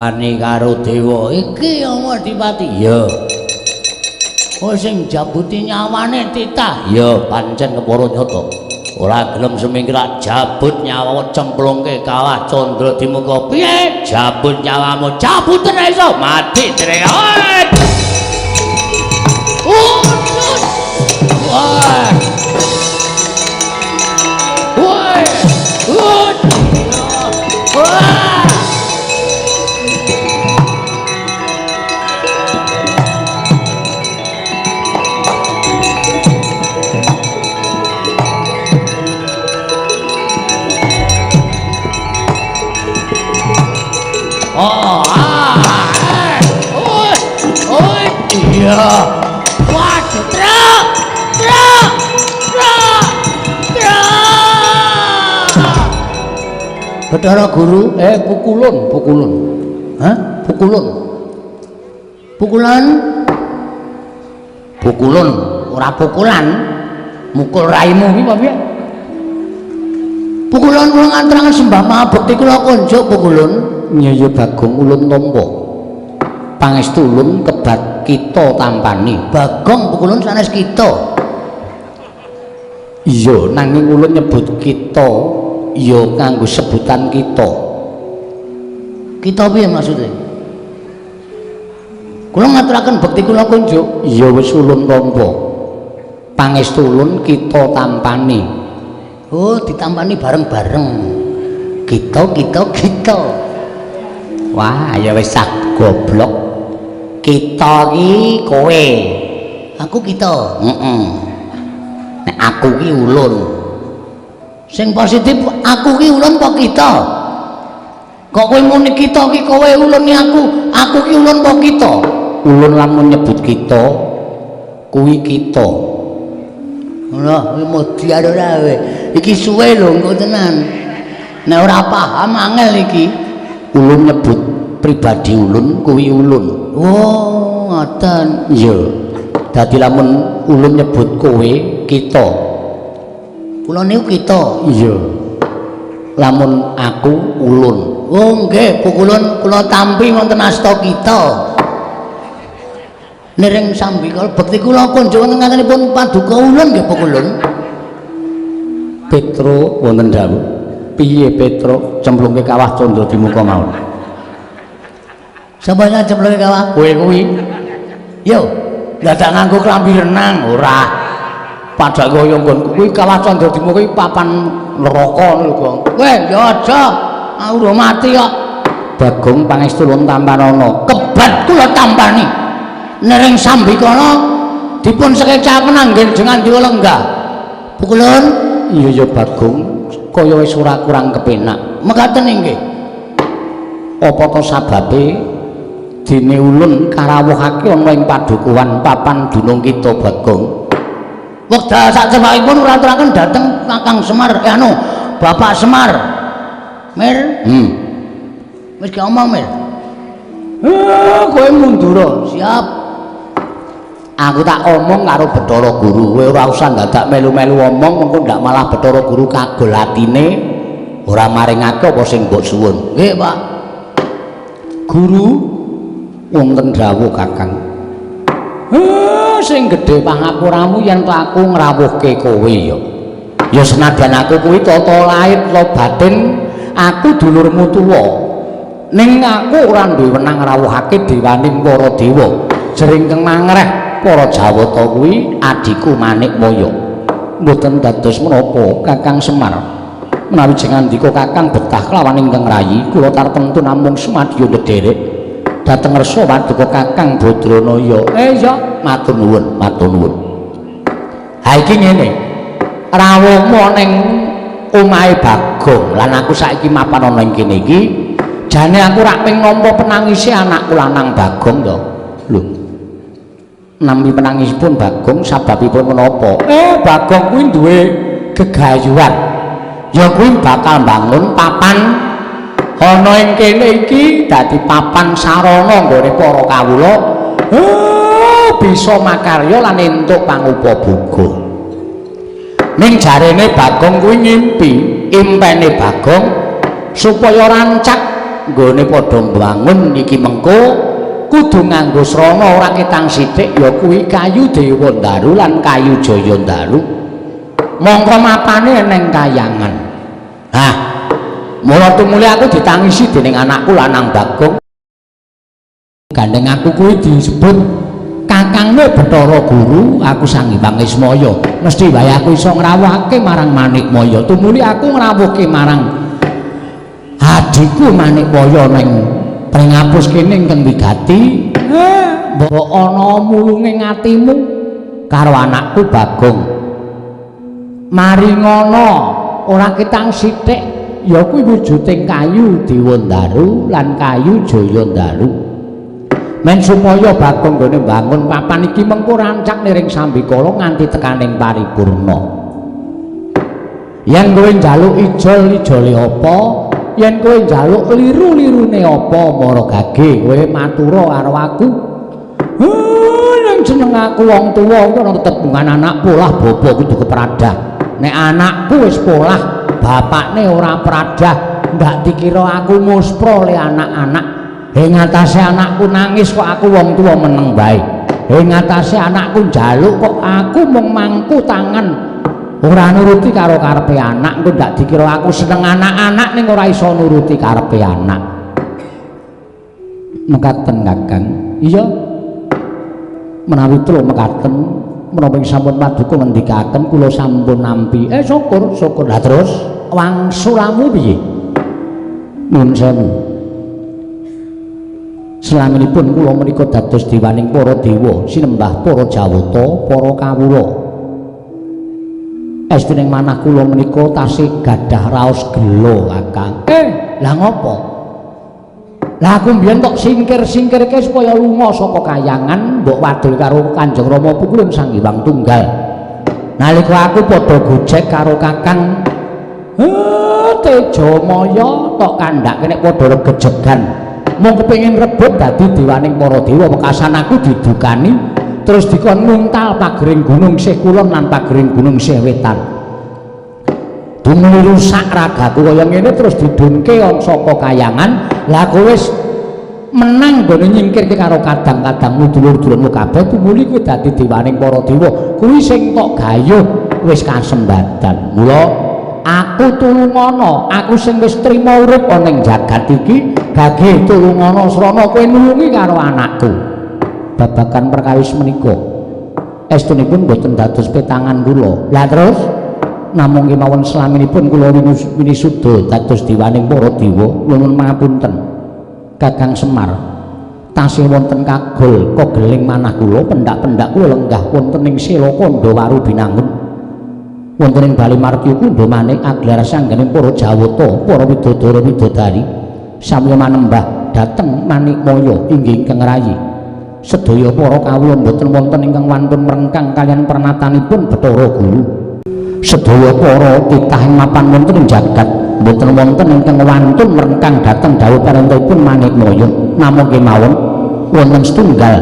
Ani karo dewa iki Adipati. Ya. Oh sing jabuti nyawane titah. Ya pancen kepara nyata. Ora gelem semingkir jabut nyawa cemplungke kawah Candra Dimuka. Piye? Jabut nyawamu, jabuten iso mati trek. Wah. Wah. Wah. Oh, ah, oh, oh, iya. Waduh, truk, truk, truk, truk. Bathara Guru, pukulun, pukulun. Hah? Pukulun. Pukulan? Pukulun, ora pukulan. Mukul raimu iki apa piye? Pukulun kula ngaturaken sembah mabekti kula konjuk pukulun. Nyaya Bagong ulun tampa. Pangestu ulun kebat kita tampani. Bagong pukulun sanes kita. Iya, nanging ulun nyebut kita ya nganggo sebutan kita. Kita piye maksudnya? Kula ngaturaken bekti kula kunjuk. Iya wis ulun tampa. Pangestu ulun kita tampani. Oh, ditampani bareng-bareng. Kita, kita, kita. Wah, ya wis sak goblok. Kita ki kowe. Aku kita. Heeh. Nek aku ki ulun. Sing positif aku ki ulun apa kita? Kok kowe muni kita ki kowe ulun aku, aku ki ulun apa kita? Ulun lamun nyebut kita kuwi kita. Lho, kuwi modiar ora kowe. Iki suwe lho engko tenan. Nek ora paham angel iki. Ulun nyebut pribadi ulun kuwi ulun. Oh, ngoten. Iya. Dadi lamun ulun nyebut kowe kita. Kula niku kita. Iya. Lamun aku ulun. Oh nggih, pukulun kula tampi wonten asta kita. Niring sambikala bekti kula kunjuk wonten ngatenipun paduka ulun nggih pukulun. Petro wonten dawuh. Piye Petro cemplungke kawah Candra Dimuka mawon. Sapa sing cemplungke kawah? Kowe kuwi. Yo, dadak nganggo klambi renang ora. Padha kaya nggon kuwi kawah Candra Dimuka kuwi papan neraka lho, Gong. Kowe ya aja, aku ora mati kok. Bagong pangestu ulun tampanana. Kebat kula tampani. Nering sambikala dipun sekecaken anggen jenengan dewa lenggah. Pukulun? Iya ya Bagong. Kaya wis ora kurang kepenak. Mekaten inggih. Apa to sababe dene ulun karawuhake ana ing padukuhan papan dunung kita Bagong? Wekdal sakcepakipun ora aturaken dhateng Kakang Semar, Bapak Semar. Mir? Wis gak omong, Mir. Kowe mundur. Siap. Aku tak omong karo Bathara Guru, kowe ora usah dadak melu-melu omong, mengko ndak malah Bathara Guru kagol atine ora maringake apa sing mbok suwun. Nggih, Pak. Guru wonten dawuh Kakang. Sing gedhe pangapuramu yen to aku ngrawuhke kowe ya. Ya senadyan aku kuwi tata lahir ta batin, aku dulurmu tuwa. Ning aku ora duwe wenang ngrawuhake dewaning para dewa. Jering kang mangreh para Jawata kuwi adhiku Manikmaya. Mboten dados menapa Kakang Semar. Menawi jengandika Kakang betah kelawan ingkang rayi, kula tartemtu namung sumadyo ndederek dhateng resa paduka Kakang Badranaya. Ya, matur nuwun, matur nuwun. Ha iki ngene. Rawuhmu ning omahe Bagong lan aku saiki mapan ana ing kene iki, jane aku rak ping nampa penangise anakku lanang Bagong to. Lho. Nampi penangisipun Bagong sababipun menapa? Bagong kuwi duwe gegayuhan. Ya kuwi bakal mbangun papan ana ing kene iki dadi papan sarana nggone para kawula bisa makarya lan entuk pangupaboga. Ning jarene Bagong kuwi ngimpi, impene Bagong supaya rancak Nggone padha mbangun iki mengko kudu nganggo srana ora ketang sithik, ya kuwi kayu Dewa Ndaru lan kayu Jaya Ndaru. Mongko mapane neng kayangan. Hah, mula tumuli aku ditangisi dening anakku lanang Bagong. Gandeng aku kuwi disebut kakangne Bathara Guru, aku Sang Hyang Ismaya. Mesti wae aku iso ngrawuhake marang Manikmaya. Tumuli aku ngrawuhke marang adhiku Manikmaya ning pringapus kene ingkang wigati. Mbok ana mulunge atimu karo anakku Bagong. Mari ngono ora ketang sithik, ya kuwi wujuding kayu Dewa Ndaru lan kayu Jaya Ndaru. Men supaya Bagong nggone mbangun papan iki mengko rancak niring sambikala nganti tekaning paripurna. Yen kowe njaluk ijol, ijole apa? Yen kowe njaluk liru-lirune apa? Mara gage kowe matura karo aku. Ning jeneng aku wong tuwa kuwi ana tetembungan anak polah bapa kudu kepradah. Nek anakku wis polah, bapakne ora pradah, ndak dikira aku muspra le anak-anak. Ing ngatasé anakku nangis kok aku wong tuwa meneng bae. Ing ngatasé anakku njaluk kok aku mung mangku tangan ora nuruti karo karepe anak, engko ndak dikira aku seneng anak-anak ning ora iso nuruti karepe anak. Mekaten Kakang. Iya. Menawi telu mekaten, menapa sampun paduka ngendikaken kula sampun nampi. Syukur, syukur. Lah terus wangsulamu piye? Nuwun sewu. Selaminipun kula menika dados dewaning para dewa, sinembah para jawata, para kawula. Estuning manah kula menika tasih gadah raos gela, Kakang. Lah ngopo? Lah aku mbiyen tok singkir-singkirke supaya lunga saka kayangan, mbok wadul karo Kanjeng Rama Pukulun Sang Hyang Tunggal. Nalika aku padha gojek karo Kakang Tejamaya tok kandhake nek padha regejegan. Mung kepengin rebut dadi dewaning para dewa, wekasan aku didukani terus dikon nguntal pagering gunung sih kulon lan pagering gunung sih wetan. Tumuli rusak ragaku kaya ngene terus didunke saka kayangan. Lah aku wis menang nggone nyingkirke karo kadang-kadangmu dulur-dulurmu kabeh, tumuli kuwi dadi dewaning para dewa. Kuwi sing tok gayuh wis kasembadan. Mula aku tulungana, aku sing wis trima urip ana ing jagat iki, gage tulungana srana kowe nulungi karo anakku. Babagan perkawis menika estunipun boten dados petangan kula. Lah terus namung kemawon selaminipun kula winisuda dados dewaning para dewa, nyuwun pangapunten Kakang Semar, tasih wonten kagol kogeling manah kula, pendak-pendak kula lenggah wonten ing Sela Kandha Waru Binangun, wonten ing Bali Martya Kundha Manik agelar sanggening para jawata, para widodara widodari samya manembah dhateng Manikmaya inggih ingkang rayi. Sedaya para kawula mboten wonten ingkang wantun mrengkang kaliyan pernatanipun Bathara Guru. Sedaya para titah ing mapan wonten ing jagat mboten wonten ingkang wantun mrengkang dhateng dawuh parentahipun Manikmaya. Namung kemawon wonten setunggal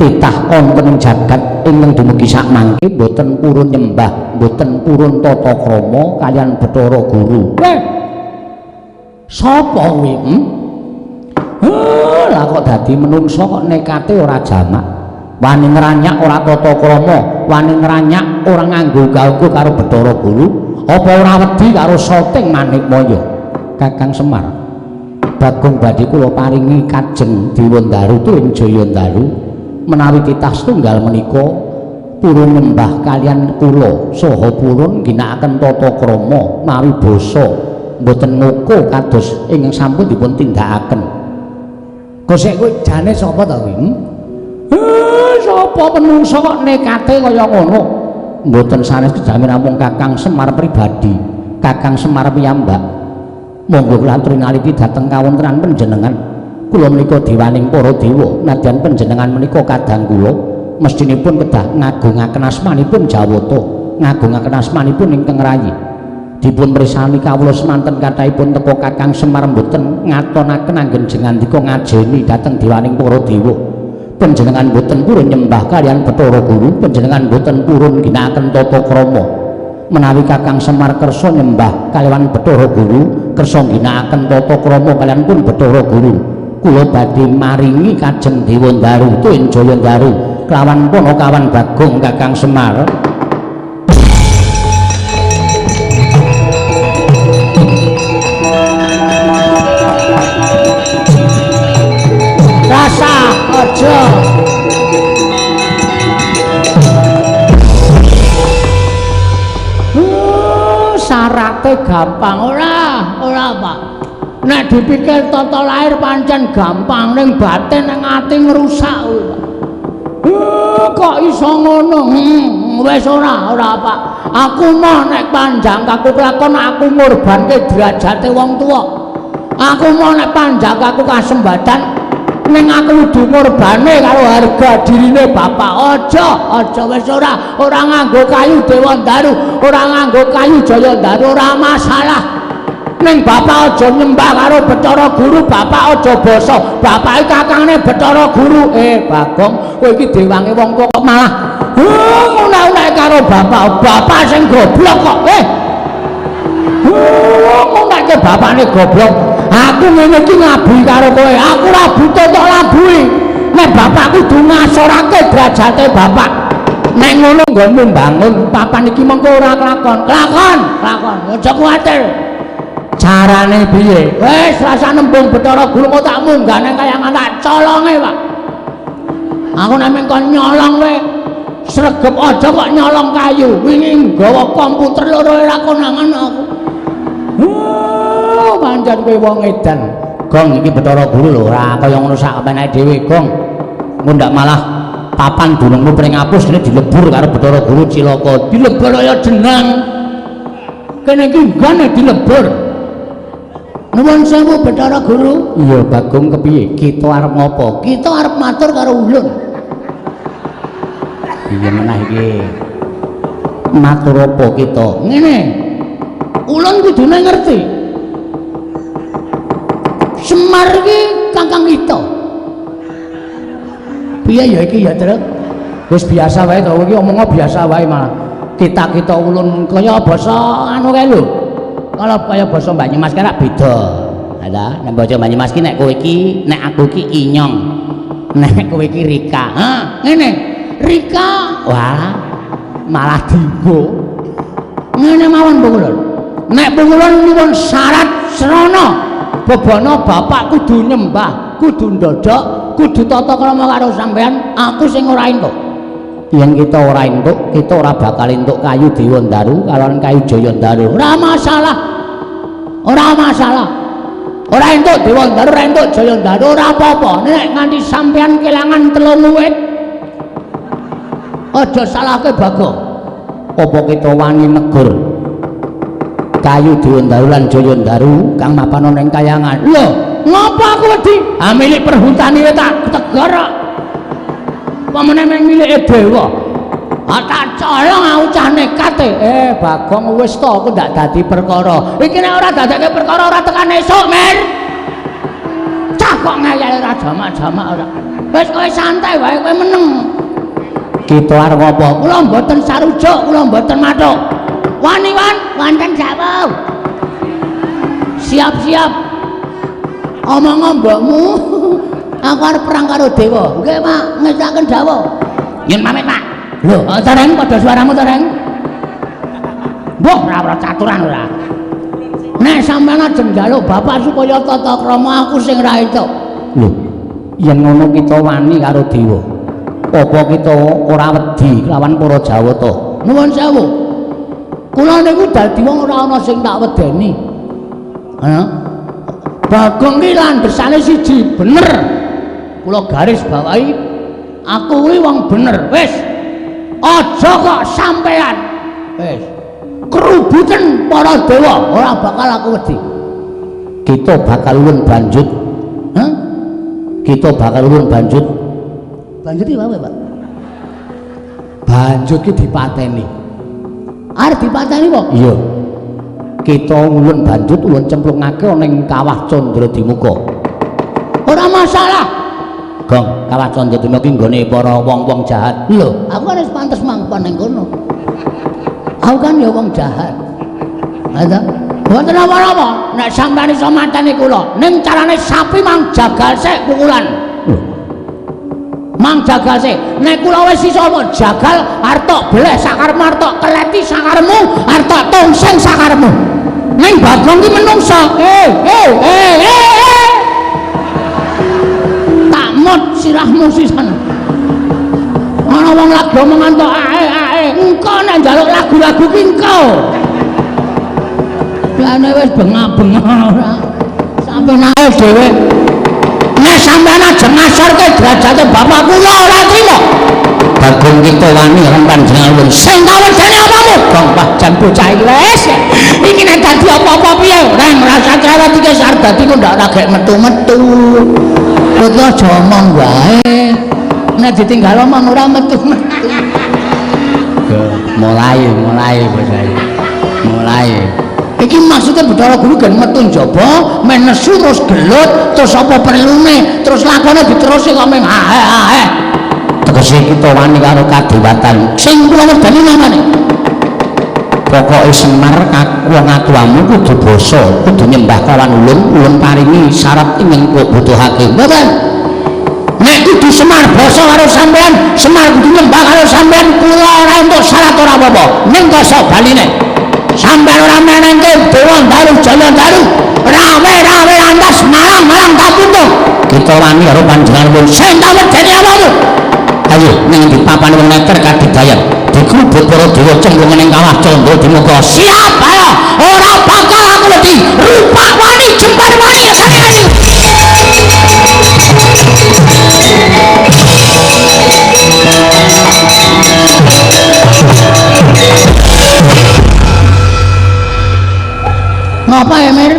titah wonten ing jagat ingkang dumugi sakmangke mboten purun nyembah, mboten purun tata krama kaliyan Bathara Guru. Sapa kuwi? Lah kok dadi menungsa kok nekate ora jamak. Wani ngranyak ora tata krama, wani ngranyak ora nganggo uga-uga karo Bathara Guru, apa ora wedi karo soting Manikmaya? Kakang Semar, Bagong badhe kula paringi kajeng Dewa Ndaru tuwin Jaya Ndaru menawi titah setunggal menika purun nyembah kaliyan kula saha purun ngginakaken tata krama mawi basa mboten ngoko kados ingkang sampun dipun tindakaken. Kosek kowe jane sapa ta kuwi? Sapa menungsa kok nekate kaya ngono? Mboten sanes kejamen namung Kakang Semar pribadi, Kakang Semar piyambak. Monggo kula aturi ngaliti dhateng kawontenan panjenengan. Kula menika dewaning para dewa, nadyan panjenengan menika kadang kula mestinipun kedah ngagungaken asmanipun Jawata, ngagungaken asmanipun ingkang rayi. Dipun pirsani kawula semanten kathahipun teka Kakang Semar mboten ngatonaken anggen jengandika ngajeni dhateng dewaning para dewa. Panjenengan mboten purun nyembah kaliyan Bathara Guru, panjenengan mboten purun ginakaken tata krama. Menawi Kakang Semar kersa nyembah kaliyan Bathara Guru, Kersa ngginakaken tata krama kaliyan pun Bathara Guru. Kula badhe maringi Kajeng Dewa Ndaru tuwin Jaya Ndaru kelawan Panakawan Bagong Kakang Semar. Rasa aja. Syarate gampang ora? Ora, Pak. Nek dipikir tata lahir pancen gampang, ning batin ning ati ngrusak kuwi, Pak. Kok iso ngono? Wis ora, ora, Pak. Aku mau nek panjang kaku kelakon aku ngorbanke derajate wong tuwa. Aku mau nek panjang kaku kasembadan ning aku kudu ngorbane karo harga dirine bapak. Aja, aja wis ora, ora nganggo kayu Dewa Ndaru, ora nganggo kayu Jaya Ndaru, ora masalah. Ning bapak aja nyembah karo Bathara Guru, bapak aja basa. Bapak iki kakangne Bathara Guru. Bagong, kowe iki dewange wong tuwa kok malah ngunek-unek karo bapak. Bapak sing goblok kok. Ngunekke bapakne goblok. Aku ngene iki ngabuhi karo kowe. Aku ora butuh tok labuhi. Nek bapak kudu ngasorake derajate bapak. Nek ngono nggonmu mbangun papan iki mengko ora kelakon. Kelakon, kelakon. Aja kuwatir. Carane piye? Wis rasa nembung Bathara Guru kok tak munggah nang kayangan tak colonge, Pak. Aku nek mung kon nyolong wae. Sregep aja kok nyolong kayu. Wingi nggawa komputer loro ora konangan aku. Pancen kowe wong edan. Gong iki Bathara Guru lho ora kaya ngono sak penake dhewe, Gong. Engko ndak malah papan dunungmu pring apus kene dilebur karo Bathara Guru cilaka. Dilebur kaya jenang. Kene iki nggone dilebur. Nuwun sewu Bathara Guru. Iya, Bagong kepiye? Kita arep ngopo? Kita arep matur karo ulun. Piye menah iki? Matur apa kita? Ngene. Ulun kudune ngerti. Semar iki kakang kita. Piye ya iki ya, Truk? Wis biasa wae to, iki omongnya biasa wae malah. Kita-kita ulun kaya basa anu kae lho. Kalau kaya basa Banyumas kan beda. Ha ta, nek basa Banyumas ki nek kowe iki, nek aku iki inyong. Nek kowe iki Rika. Ha, ngene. Rika. Wah, malah dienggo. Ngene mawon Pungulun. Nek Pungulun nyuwun syarat srana bebana bapak kudu nyembah, kudu ndodok, kudu tata krama karo sampean, aku sing ora entuk. Yen kita ora entuk, kita ora bakal entuk kayu Dewa Ndaru kalawan kayu Jaya Ndaru. Ora masalah. Ora masalah. Ora entuk Dewa Ndaru, ora entuk Jaya Ndaru, ora apa-apa. Nek nganti sampean kelangan 3 wit, aja salahke Bagong. Apa kita wani negur kayu Dewa Ndaru lan Jaya Ndaru kang mapan ana ing kayangan? Lho, ngopo aku wedi? Ah milik perhutani tak tegar kok. Pamene mung milike dewa. Ah tak colong aku cah nekat e. Bagong wis to aku ndak dadi perkara. Iki nek ora dadekke perkara ora tekan esuk, Mir. Cah kok ngeyel ora jamak-jamak ora. Wis kowe santai wae kowe meneng. Kita arep apa? Kula mboten sarujuk, kula mboten mathuk. Wani wan, wonten jawab. Siap-siap. Omong mbokmu. Aku arep perang karo dewa. Nggih, Pak, ngesaken dawuh. Yen pamit, Pak. Lho, tereng padha suaramu tereng. Mbah, ora ora caturan ora. Nek sampeyan ajeng njaluk bapak supaya tata krama aku sing ra entuk. Lho, yen ngono kita wani karo dewa. Apa kita ora wedi lawan para Jawata? Nuwun sewu. Kula niku dadi wong ora ana sing tak wedeni. Ha? Bagong ki landhesane siji, bener. Kula garis bawahi aku kuwi wong bener. Wis. Aja kok sampean. Wis. Kerubuten para dewa ora bakal aku wedi. Kita bakal ulun banjut. Hah? Kita bakal ulun banjut. Banjut iki apa, Pak? Banjut ki dipateni. Arep dipateni kok? Iya. Kita ulun banjut ulun cemplungake ana ing kawah Candradimuka. Ora masalah. Gong, kawah Candradimuka ki nggone para wong-wong jahat. Lho, aku kan wis pantes manggon ning kono. Aku kan ya wong jahat. Ha ta? Mboten napa-napa, nek sampeyan iso mateni kula, ning carane sapi mang jagal sik pukulan. Mang jagal sik. Nek kula wis iso jagal arep tok beleh sakarepmu, arep tok keleti sakarepmu, arep tok tongseng sakarepmu. Ning Bagong ki menungsa. Eh. Tak mut sirahmu sisan. Ana wong lagi omongan tok ae. Engko nek njaluk lagu-lagu ki engko. Lane wis bengak-bengok ora. Sampeyan ae dhewe. Nek sampeyan aja ngasorke derajate bapak kula ora trima. Bagong kita wani karo panjenengan sing kawedane apamu? Gong wah jan bocah iki wis. Iki nek dadi apa-apa piye? Ora ngrasa cerewet iki wis arep dadi kok ndak ora gek metu-metu. Kowe aja omong wae. Nek ditinggal omong ora metu-metu. Mulai bocah iki. Mulai. Iki maksudnya Bathara Guru gen metu njaba, men nesu terus gelut, terus apa perlune, terus lakone diteruske kok meng hae. Tegese kita wani karo kadewatan. Sing kula werdani namane. Pokoke Semar wong atuamu kudu basa, kudu nyembah kawan ulun, ulun paringi syarat ingkang kok butuhake. Mboten. Nek kudu Semar basa karo sampean, Semar kudu nyembah karo sampean, kula ora entuk syarat ora apa-apa. Ning kosok baline. Sampeyan ora menengke Dewa Ndaru Jaya Ndaru, rawe-rawe lantas malang-malang kapuntung. Kita wani karo panjenengan pun sing tak wedeni awakmu. Ayo ning di papan wong neter kadidayan. Dikrubut para dewa cemplung ning kawah Candra Dimuka. Siap ayo, ora bakal aku wedi. Rupak wani jembar wani sakjane. Ngapa ya, Mir?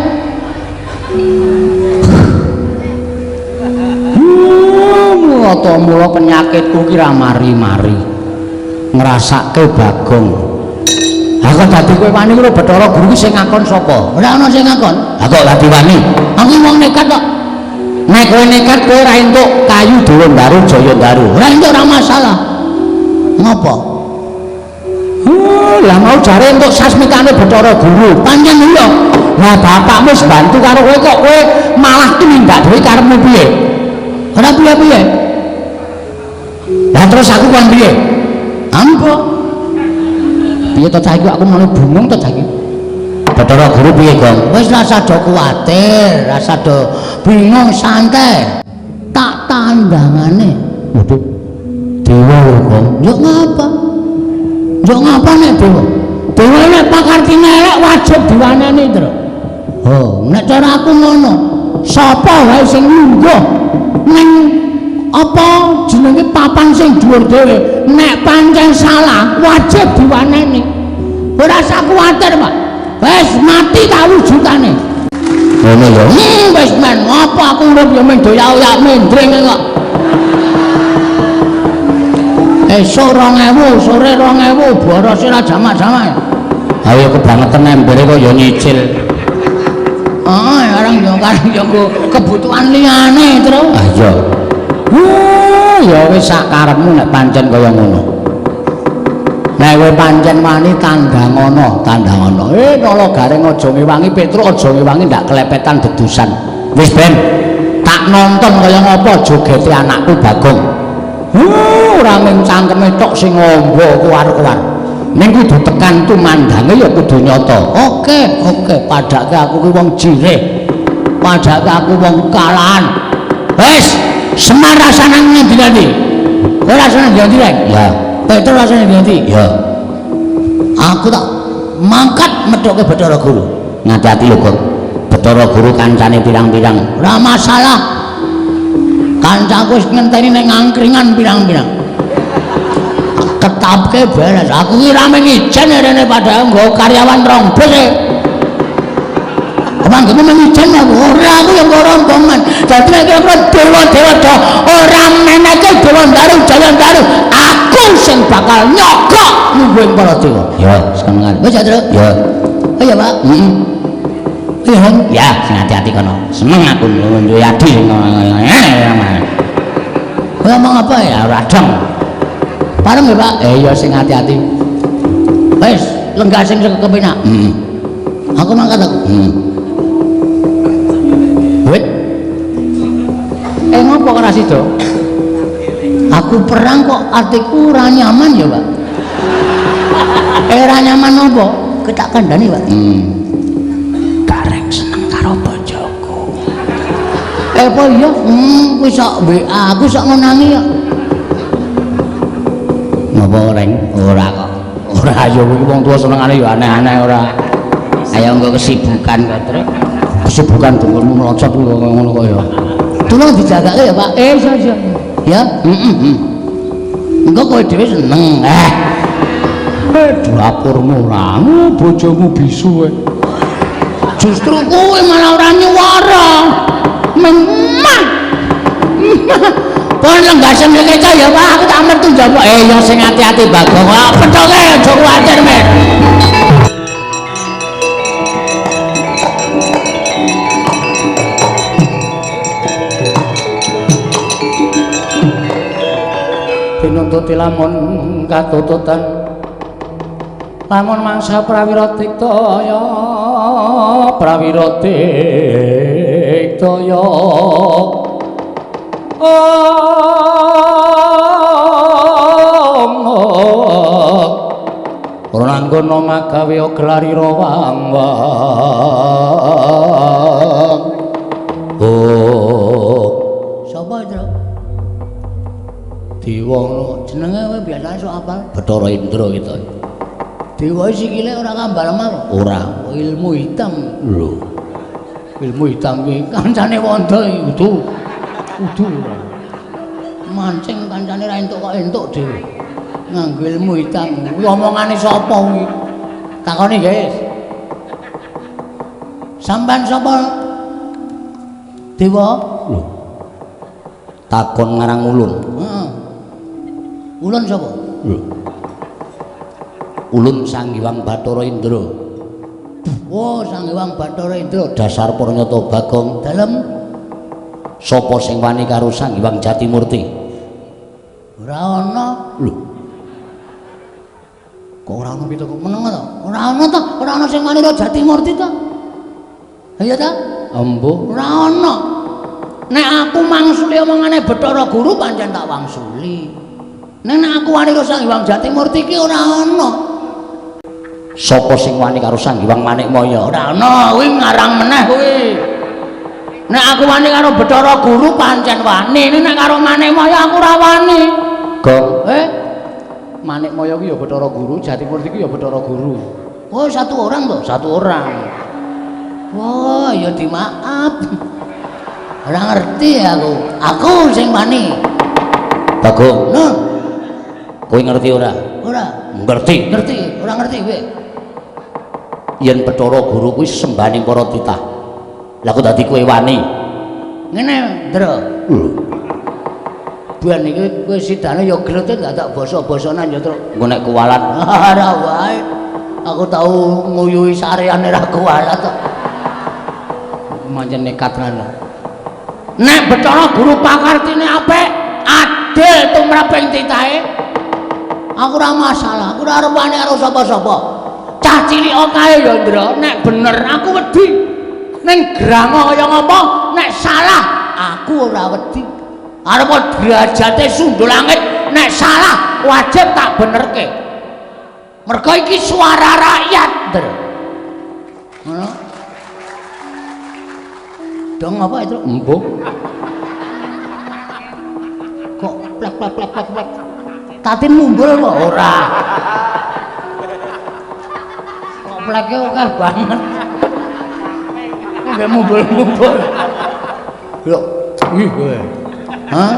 Mula penyakitku ki ra mari-mari. Ngrasake Bagong. Ha kok dadi kowe wani karo Bathara Guru ki sing ngakon sapa? Ora ana sing ngakon. Ha kok dadi wani? Aku wong nekat kok. Nek kowe nekat kowe ora entuk kayu Dewa Ndaru Jaya Ndaru. Ora entuk ora masalah. Ngopo? Lah mau jare entuk sasmitane Bathara Guru. Pancen iya. Lah bapakmu wis bantu karo kowe kok kowe malah tumindak dhewe karepmu piye? Ora piye-piye. Lah terus aku kon piye? Ambo. Piye to cah iki aku mulai bingung to cah iki. Bathara Guru piye, Gong? Wis rasa do kuwatir, rasa do bingung santai. Tak tandangane. Waduh. Dewa lho, Gong. Yo ngapa? Yo ngapa nek dewa? Dewa nek pakartine elek wajib diwaneni, Tru. Oh, nek cara aku ngono. Sapa wae sing lungguh ning apa jenenge papan sing dhuwur dhewe, nek pancen salah wajib diwaneni. Ora usah kuwatir, Pak. Wis mati ta wujudane. Ngono ya. Wis men, apa aku urip ya men doyak-oyak mendring kok. Esuk 2000, sore 2000, borose ra jamak-jamak. Ayo kebangetan embere kok ya nyicil. Oh, orang yo karang yo kebutuhan liyane, Tru. Ah iya. Ya wis sak karepmu nek pancen kaya ngono. Nek kowe pancen wani tandhangono, tandhangono. Nala Gareng aja ngewangi, Petruk aja ngewangi ndak kelepetan dedusan. Wis ben tak nonton kaya ngapa jogete anakku Bagong. Ora mung cangkeme tok sing ngombo kuwar-kuwar. Ning kudu tekan tumandange ya kudu nyata. Oke, oke, padake aku ki wong jirih. Padake aku wong kalahan. Wis, Semar rasane ngendi-endi? Kowe rasane ngendi, Rek? Ya. Petruk rasane ngendi? Ya. Aku tak mangkat methuke Bathara Guru. Ngati-ati lho, Gong. Bathara Guru kancane pirang-pirang. Ora masalah. Kancaku wis ngenteni ning angkringan pirang-pirang. Ketapke beres. Aku ki ra mengijen rene padahal nggo karyawan rong bus e. Emang gini mengijen aku? Ora, aku yang rombongan. Dadi nek kira-kira dewa-dewa do ora meneke Dewa Ndaru Jaya Ndaru, aku sing bakal nyogok nungguin para dewa. Ya, seneng. Wis ya, Truk? Ya. Iya, Pak. Heeh. Iya, Hong. Ya, sing hati-hati kono. Seneng aku nyuwun adi. Kowe ngomong apa ya? Ora dong. Pareng ya, Pak? Iya sing hati-hati. Wis, lenggah sing kepenak. Heeh. Aku mangkat aku. Wit. Ngopo ora sida? Aku perang kok atiku ora nyaman ya, Pak. Ora nyaman apa? Ketak kandhani, Pak. Gareng seneng karo bojoku. Apa iya? Kuwi sok WA aku sok ngonangi kok. Napa reng? Ora kok. Ora ya kuwi wong tuwa senengane ya aneh-aneh ora. Ayo nggo kesibukan kok, Truk. Kesibukan dengkulmu mlocot ngono kok ya. Tolong dijagake ya, Pak. Iya iya. Ya, heeh. Engko kowe dhewe seneng. Dapurmu ora, bojomu bisu kowe. Justru kowe malah ora nyuwara. Memang. Pon lenggasen keca ya, Pak. Aku tak metu njaba. Ya sing ati-ati Bagong. Pethoke aja kuwatir, Met. Pinuntuti lamun katututan lamun mangsa prawira diktaya prawira diktaya ora nanggono magawe gelarira wang wang. Oh sapa itu? Dewa ngono jenenge kowe biasane sok apal Bathara Indra kita. Dewa sikile ora kambal lemah. Ora, ilmu hitam. Lho. Ilmu hitam kuwi kancane wanda iki kudu. Kudu ora. Mancing kancane ra entuk kok entuk dhewe. Nganggo ilmu hitam. Kuwi omongane sapa kuwi? Takoni, guys. Sampean sapa? Dewa? Lho. Takon ngarang ulun. Heeh. Ulun sapa? Lho. Ulun Sang Hyang Bathara Indra. Oh, Sang Hyang Bathara Indra dasar purnyata Bagong. Dalem sapa sing wani karo Sang Hyang Jatimurti? Ora ana. Lho. Kok ora ana pitu kok meneng to? Ora ana to, ora ana sing wani karo Jatimurti to. Iya ta? Embuh, ora ana. Nek aku mangsuli omongane Bathara Guru pancen tak wangsuli. Nek aku wani karo Sang Hyang Jatimurti ki ora ana. Sapa sing wani karo Sang Hyang Manikmaya? Ora ana, kuwi ngarang meneh kuwi. Nek aku wani karo Bathara Guru pancen wani, nek karo Manikmaya aku ora wani. Gong, Manikmaya ki ya Bathara Guru, Jatimurti ki ya Bathara Guru. Oh, satu orang to? Satu orang. Wah, ya dimaaf. Ora ngerti aku. Aku sing wani. Bagong. Nah. Kowe ngerti ora? Ora. Ngerti. Ngerti, ora ngerti kowe. Yen Bathara Guru kuwi sembahaning para titah. Lah kok dadi kowe wani? Ngene, Ndra. Lho. Ben iki kowe sidane ya glete dadak basa-basanan ya, Truk. Engko nek kuwalat ora wae. Aku tau nguyuhi sareane ra kuwalat kok. Mancen nekat ngono. Nek Bathara Guru pakartine apik, adil tumraping titahe. Aku ora masalah, aku ora arep wani karo sapa-sapa. Cah cilik kae ya, Ndra, nek bener aku wedi. Ning granga kaya ngapa, nek salah aku ora wedi. Arep derajate sundul langit, nek salah wajib tak benerke. Mergo iki suara rakyat, Ndra. Ngono. Dong apa itu? Embuh. Kok plek plek plek plek plek. Tatin mumbul kok ora. Kok pleke akeh banget. Nggak mumbul-mumbul. Lho, ih kowe. Hah?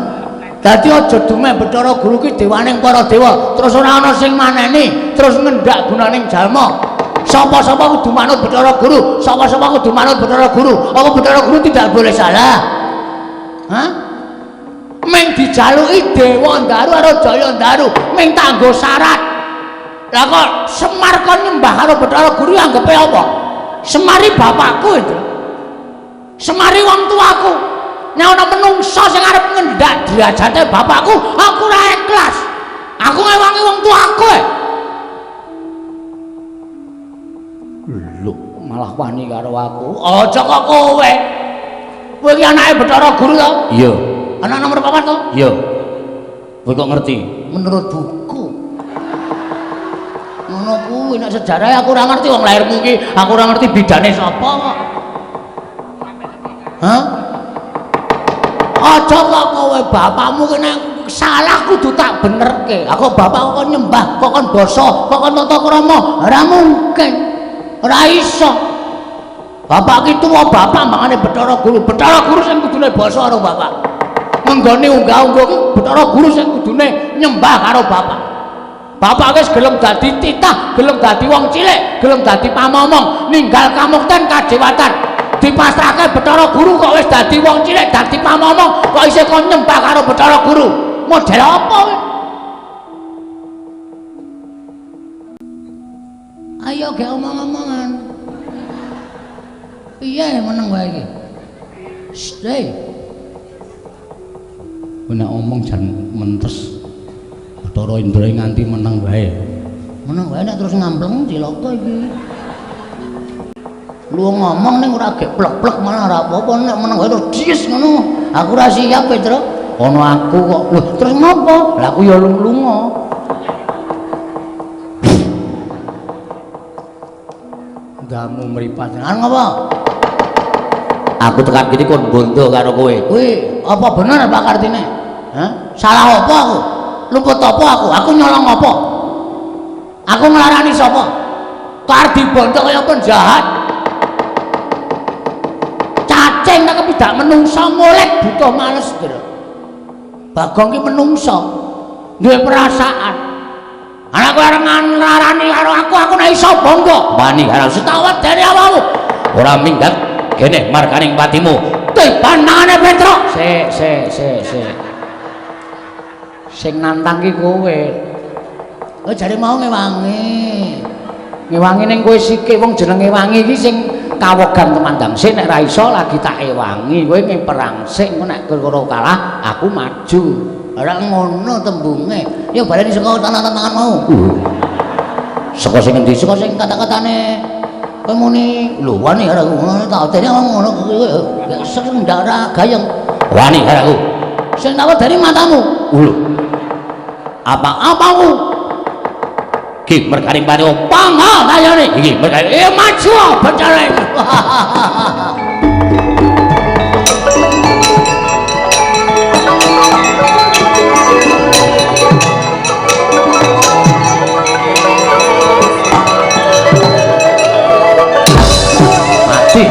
Dadi aja dumeh Bathara Guru ki dewaning para dewa, terus ora ana sing maneni, terus ngendak gunaning jalma. Sapa-sapa kudu manut Bathara Guru, sapa-sapa kudu manut Bathara Guru. Apa Bathara Guru tidak boleh salah? Hah? Meng dijaluki Dewa Ndaru karo Jaya Ndaru, meng tanggo syarat. Lah kok Semar kon nyembah karo Bathara Guru anggepe apa? Semari bapakku itu. Semari wong tuaku. Nek ana menungsa sing arep ngendak derajate bapakku, aku ora ikhlas. Aku ngewangi wong tuaku. Lho, Malah wani karo aku. Aja kok kowe. Kowe iki anake Bathara Guru to? Iya. Anak nomor 4 to? Iya. Kowe kok ngerti? Menurut buku. Ngono kuwi nek sejarah aku ora ngerti wong lahirmu iki, aku ora ngerti bidane sapa kok. Hah? Aja kok kowe bapakmu ki nek salah kudu tak benerke. Aku bapakku kok nyembah, kok kon basa, kok kon tata krama. Ora mungkin. Ora iso. Bapak ki tuwa bapak mangane Bathara Guru. Bathara Guru sing kudune basa karo bapak. Ngenggone unggah-ungguh ki Bathara Guru sing kudune nyembah karo bapak. Bapak wis gelem dadi titah, gelem dadi wong cilik, gelem dadi pamomong, ninggal kamukten kadewatan. Dipasrahke Bathara Guru kok wis dadi wong cilik, dadi pamomong, kok isih kon nyembah karo Bathara Guru. Model apa kowe? Ayo gek omong-omongan. Piye meneng wae iki? Stay. Kowe nek omong jan mentes. Bathara Indra nganti meneng wae. Meneng wae nek terus ngampleng cilaka iki. Lu ngomong ning ora gek plek-plek malah ora apa-apa nek meneng wae terus dies ngono. Aku ora siap, Petro. Ana aku kok. Lho, terus ngopo? Lah aku ya lunga. Ndamu mripat. Lan ngopo? Aku tekan kene kon bondo karo kowe. Kuwi apa bener Pak Kartine? Hah? Salah apa aku? Luput apa aku? Aku nyolong apa? Aku nglarani sapa? Kardi bondo kaya penjahat. Cacing nek kepidak menungsa molek butuh males lho. Bagong ki menungsa duwe perasaan. Anakku arep nglarani karo aku, aku nek iso bangga. Wani karo setawat dari awakmu. Ora minggat kene markaning patimu. Tiban tangane Petruk. Sik sik sik sik. Sing nantang ki kowe. Oh jare mau ngewangi. Ngewangi ning kowe sike wong jenenge wangi iki sing kawogan temandang sik nek ra iso lagi tak ewangi. Kowe perang sik engko nek kira kalah aku maju. Ora ngono tembunge. Ya baleni saka tangan-tangan mau. Saka sing endi? Saka sing kata-katane kowe muni lho wani karo aku ngono tak dene ngono sing ndak ora gayeng. Wani karo aku. Sing tak dari matamu. Lho. Apa-apamu? Ki merkane pati pangha kayane. Iki merkane maju Bathara. Mati.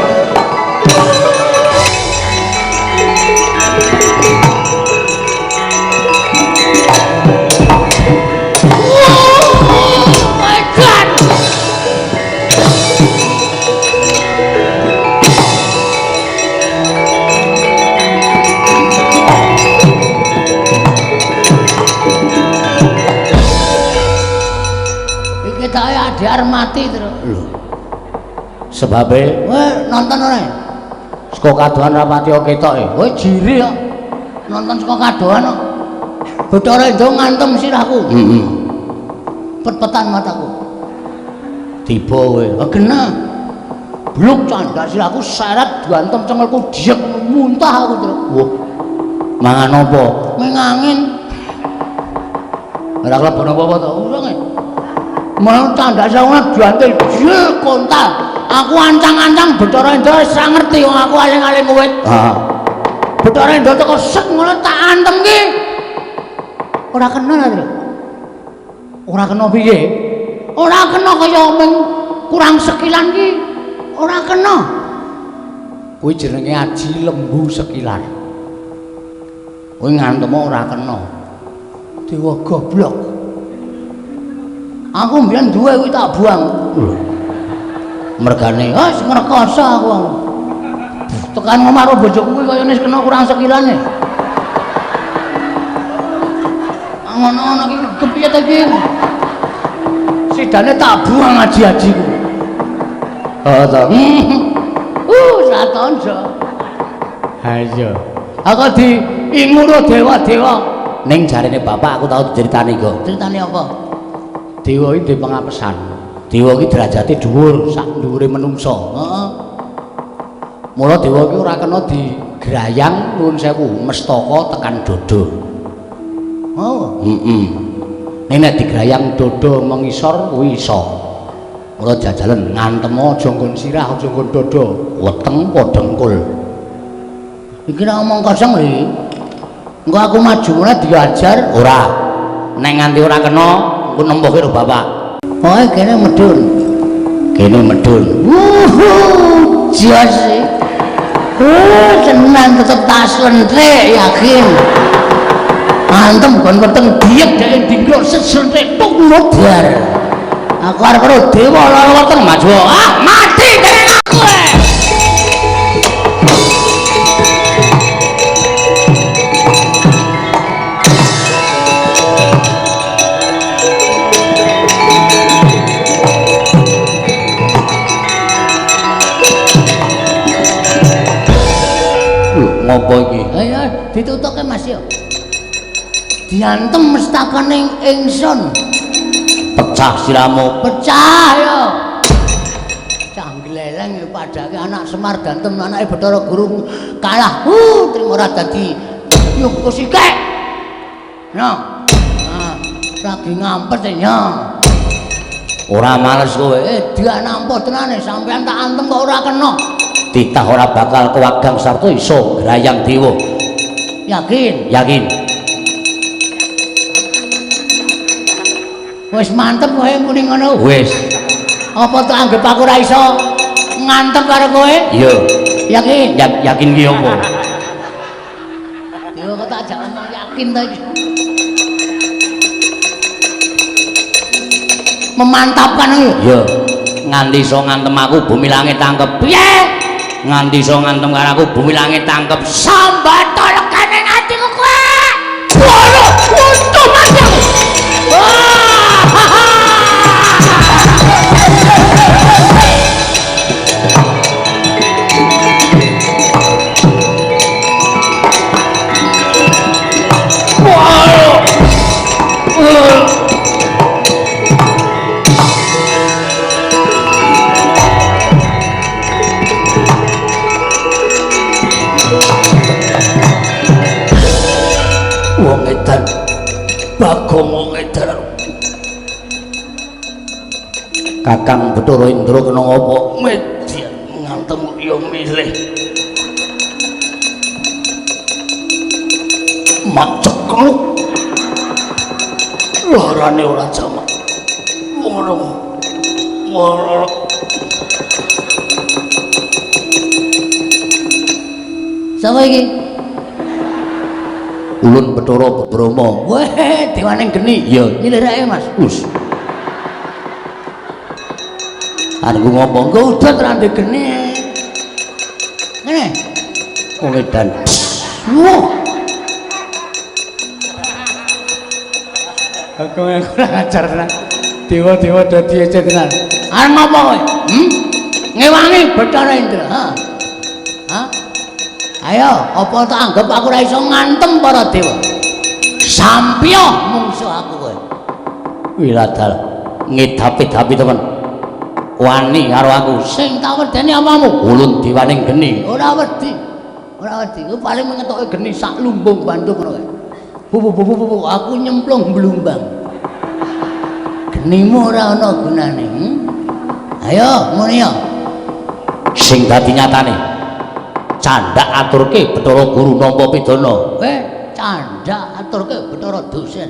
Adhar mati terus. Lho. Sebabe kowe nonton ora? Saka kadohan ra pati ketok e. Kowe jiri kok. Nonton saka kadohan kok. Bathara Indra ngantem sirahku. Heeh. Pet-petan mataku. Tiba kowe. Oh, genah. Bluk candak sirahku seret diantem cengelku diek muntah aku terus. Wah. Mangan apa? Mengangin. Ora klebon apa-apa to? Ora. Mau candak sirahku diantil jek kontal. Aku ancang-ancang Bathara Indra wis ora ngerti wong aku aling-aling wit. Heeh. Bathara Indra teko sek ngono tak antem ki. Ora kena ta, Tru? Ora kena piye? Ora kena kaya mung kurang sekilan ki. Ora kena. Kuwi jenenge aji lembu sekilan. Kuwi ngantem ora kena. Dewa goblok. Aku mbiyen duwe kuwi tak buang. Lho. Mergane wis ngrekoso aku. Tekan omah karo bojoku kuwi kaya wis kena kurang sekilane. Ngono-ngono iki kepiye ta iki? Sidane tak buang aji-ajiku. Heeh ta. Satonjo. Ha iya. Aku diinguro dewa-dewa. Ning jarene bapak aku tau diceritani kok. Ceritane apa? Dewa iki duwe pengapesan. Dewa iki derajate dhuwur sak dhuwure menungsa. Heeh. Mula dewa iki ora kena digrayang nuwun sewu mestaka tekan dodo. Oh, heeh. Nek nek digrayang dodo mengisor kuwi iso. Mula jajalen ngantem aja nggon sirah, aja nggon dodo, weteng apa dengkul. Iki nek omong kosong lho iki. Engko aku maju mulai diajar ora. Nek nganti ora kena, engko nempuhke karo bapak. Oh, kene medun. Kene medun. Wuhu, jos. Tenan tetep tak slentrek yakin. Antem kon weteng diyek dhek dingkluk slentrek tuk modar. Aku arep karo dewa lara weteng maju. Ah, mati kene aku. Ngopo iki? Ayo ditutuke Mas yo. Diantem mestakane ingsun. Pecah siramu, pecah yo. Cah gleleng padake anak Semar dantem anake Bathara Guru kalah. Trimo ora dadi yuk kusike. No. Nah, lagi ngampet ya. Ora males kowe. Dia nampa tenane sampean tak antem kok ora kena. Titah ora bakal kewagang sarta iso grayang dewa. Yakin? Yakin. Wis mantep kowe muni ngono. Wis. Apa tak anggap aku ora iso ngantem karo kowe? Iya. Yakin? Yakin ki apa? Dewa kok tak ajak ngomong yakin ta iki. Memantapkan iki. Iya. Nganti iso ngantem aku bumi langit tangkep. Piye? Nganti iso ngantem karo aku bumi langit tangkep. Sambato legane atiku kowe. Waduh, untung mati aku. Wong edan, Bagong wong edan. Kakang Bathara Indra kena ngopo? Median ngantem ya milih. Mak cekluk. Larane ora jamak. Ngono. Ngono. Sapa iki? Ulun Bathara Brahma. Weh, dewane geni. Iya, nyilirake Mas. Us. Arep ngopo? Engko udan ra ndek geni. Ngene. Wong edan. Wah. Aku kurang ajar tenan. Dewa-dewa dadi ece tenan. Arep ngopo kowe? Ngewangi Bathara Indra. Ha. Ha? Ayo, apa tak anggap aku ora iso ngantem para dewa? Sampyo mungsuh aku kowe. Wiladal ngedapi-dapi temen. Wani karo aku. Sing tak wedeni apamu? Ulun dewaning geni. Ora wedi. Ora wedi. Ku paling ngetoke geni sak lumbung Bandung ngono kae. Bu bu bu bu aku nyemplung blumbang. Genimu ora ana gunane. Ayo ngono ya. Sing dadi nyatane. Candhak aturke Bathara Guru nampa pidana. Candhak aturke Bathara dosen.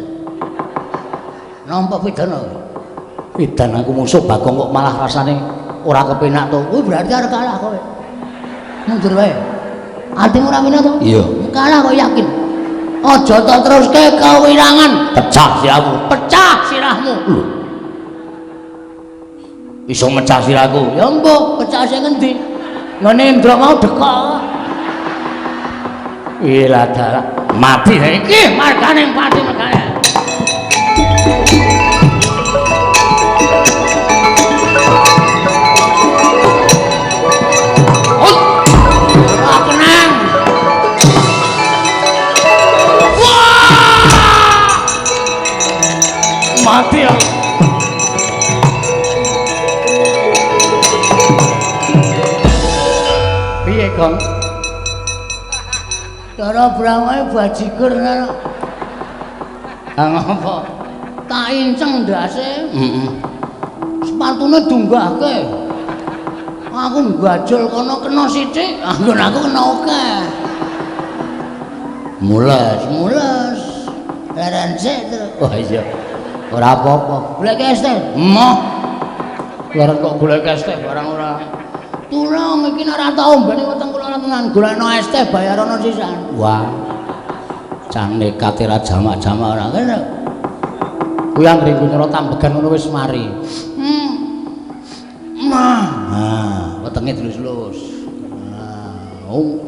Nampa pidana. Edan aku musuh Bagong kok malah rasane ora kepenak to. Kuwi berarti arep kalah kowe. Mundur wae. Atimu ora penak to? Iya. Kalah kok yakin. Aja tak teruske kewirangan. Pecah sirahmu. Pecah sirahmu. Lho. Iso mecah sirahku. Ya embuh, pecah sing endi? Ngene Indra mau dekok. Ilah dalah. Mati iki margane pati mergane. Mati aku. Gong? Bathara Brahma bajigur ngono. Ha ngopo? Tak inceng ndase. Heeh. Sepatune dunggahke. Aku nggajul kono kena sithik, anggon aku kena akeh. Mules, mules. Leren sik, Truk. Wah iya. Ora apa-apa. Golek es teh. Emoh. Leren kok golek es teh barang ora. Tulung iki nek ora tau ombene weteng kula ora tenan. Golekno es teh bayarono sisan. Wah. Cah nekat ora jamak-jamak ora kene. Kuwi anggere nyerot ambegan ngono wis mari. Mah. Nah, wetenge dilus-lus. Nah, oh.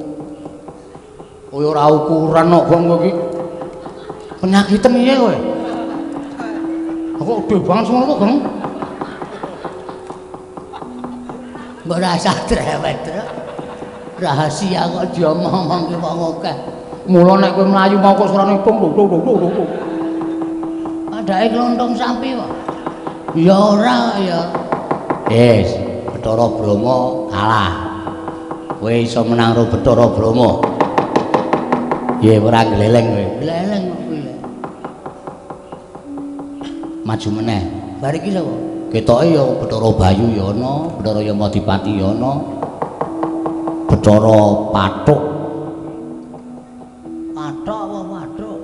Kowe ora ukuran kok Gong kowe iki. Penyakiten piye kowe? Aku gede banget semono kok, Gong. Mbok rasa drewet, Truk. Rahasia kok diomong-omongke wong akeh. Mula nek kowe mlayu mau kok suarane tung tung tung tung tung. Padake klontong sapi kok. Ya ora ya. Wis, Bathara Brahma kalah. Kowe iso menang karo Bathara Brahma. Piye ora gleleng kowe? Gleleng kok kuwi. Maju meneh. Bar iki sapa? Ketoke ya Bathara Bayu ya ana, Bathara Yamadipati ya ana. Bathara Pathuk. Pathuk apa Pathuk?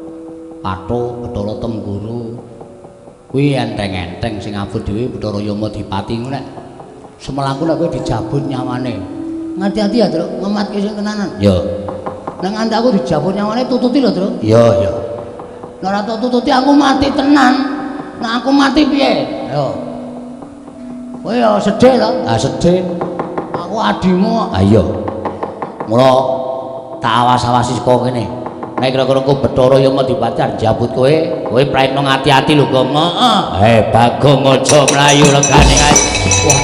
Pathuk Bathara Tengguru. Kuwi enteng-enteng sing abot dhewe Bathara Yamadipati ngono nek semelaku nek kowe dijabut nyawane. Ngati-ati ya, Truk, ngematke sing tenanan. Ya. Nek nganti aku dijabut nyawane tututi lho, Truk. Iya, iya. Nek ora tok tututi aku mati tenan. Nek aku mati piye? Ayo. Kowe ya sedih to? Ah sedih. Aku adimu. Ah iya. Mula tak awas-awasi saka kene. Nek kira-kira ku Bathara Yamadipati arep njabut kowe, kowe praitno ngati-ati lho, Gong. Heeh. Eh, Bagong aja mlayu legane kae. Wah.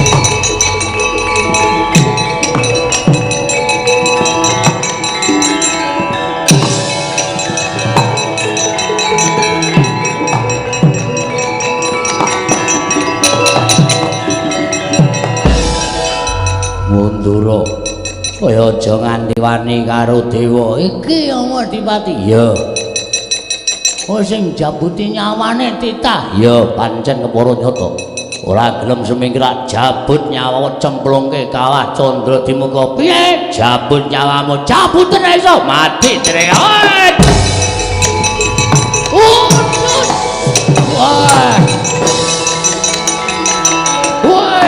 Mundura. Kowe aja nganti wani karo dewa iki Yamadipati. Iya. Kowe sing jabuti nyawane titah. Iya, pancen kepara nyata. Ora gelem semingkir jabut nyawa cemplungke kawah Candra Dimuka. Piye? Jabut nyawamu, jabuten iso mati trek. Wah. Wah. Wah.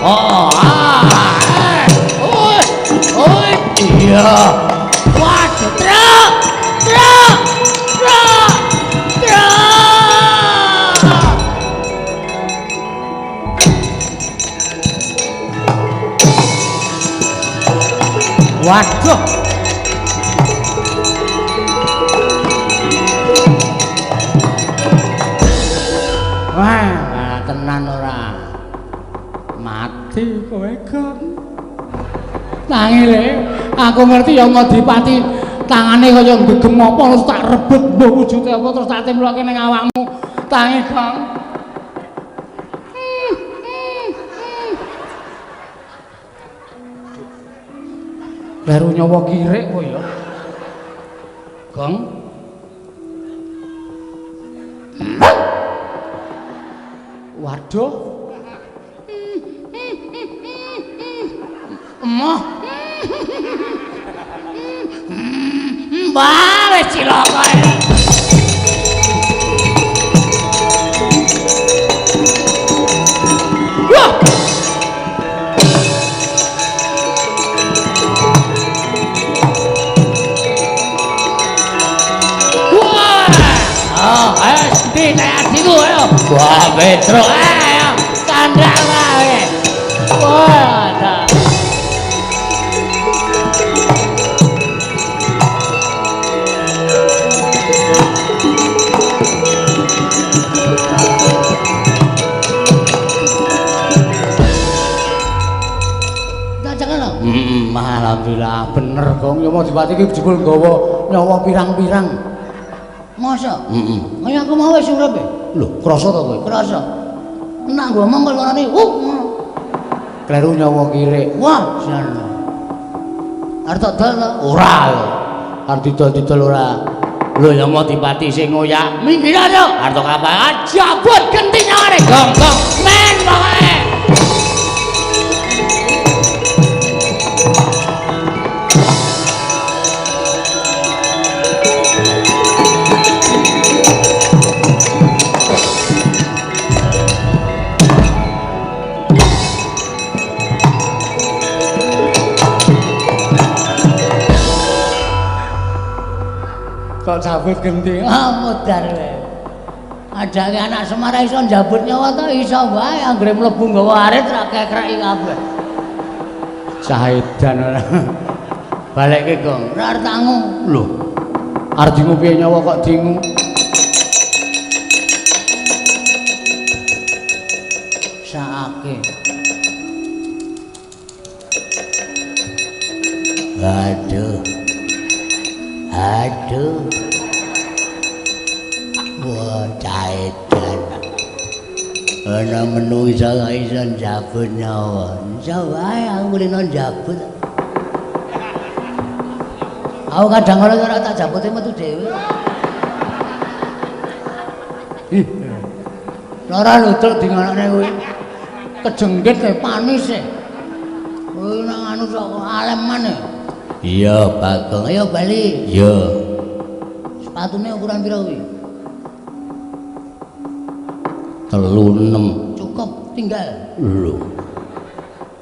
Oh, ah, oi, oi, iya. Waduh, truk, truk, truk, truk. Waduh. Wah, tenan ora. Mati kowe, Gong. Tangi le, aku ngerti Yamadipati tangane kaya ngegem apa terus tak rebut mbok wujude apa terus tak temploke ning awakmu. Tangi, Gong. Baru nyawa kirik kowe ya. Gong. Waduh. Emoh. Mbah wis cilaka. Wah. Wah. Oh, ayo ndi nek adikku ayo. Wah, Petruk ayo kandhak wae. Wah, dah. Yamadipati iki jebul nggawa nyawa pirang-pirang. Masa? Heeh. Kaya aku mau wis urip e. Lho, krasa to kowe? Krasa. Nek ngomong kok warane, Kleru nyawa kirik. Wah, jan. Arep tak dol to? Ora lho. Arep didol-didol ora. Lho Yamadipati sing ngoyak, minggir to. Arep kapal jabut genti nyawane gong-gong. Men pokoke. Kok cabut genti? Ah, modar kowe. Adake anak Semar iso njabut nyawa to iso wae anggere mlebu nggawa arit ra kekreki kabeh. Cah edan ora. Balekke, Gong. Ora arep tangu. Lho. Arep dingu piye nyawa kok dingu? Saake. Aduh. Aduh. Wah, cah edan. Ana menungsa kok iso njabut nyawa. Iso wae aku kulino njabut. Aku kadang kala ora tak jabute metu dhewe. Ih. Ora lutuk dingonokne kuwi. Kejenggit e panis e. Kuwi nang anu sok aleman e. Iya, Bagong. Ayo bali. Iya. Sepatune ukuran pira kuwi? 36. Cukup, tinggal. Lho.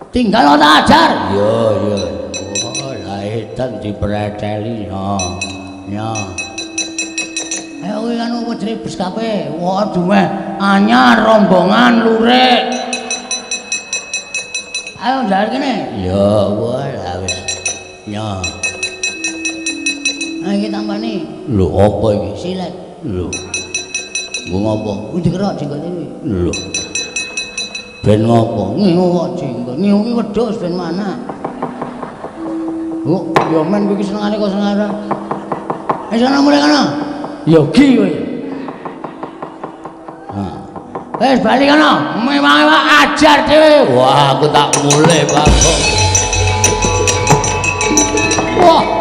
Tinggal ora ajar. Iya, iya. Oh, lah edan dipreteli. Ha. Ya. Ayo kuwi kan opo jenenge bus kape? Wah, dumeh anyar rombongan lurik. Ayo ndar kene. Iya, wah lah wis. Ya. Nah iki tampane. Lho, apa iki? Silet. Lho. Nggo ngopo? Kuwi dikerok jenggote kuwi. Lho. Ben ngopo? Ngiwu kok jenggot. Ngiwu ki wedhus ben mana. Oh, ya men kuwi senengane kok senengane. Wis ana mulih kono. Ya gi kowe. Ha. Wis bali kono. Mewang-mewang ajar dhewe. Wah, aku tak mulih, Bagong. Wah.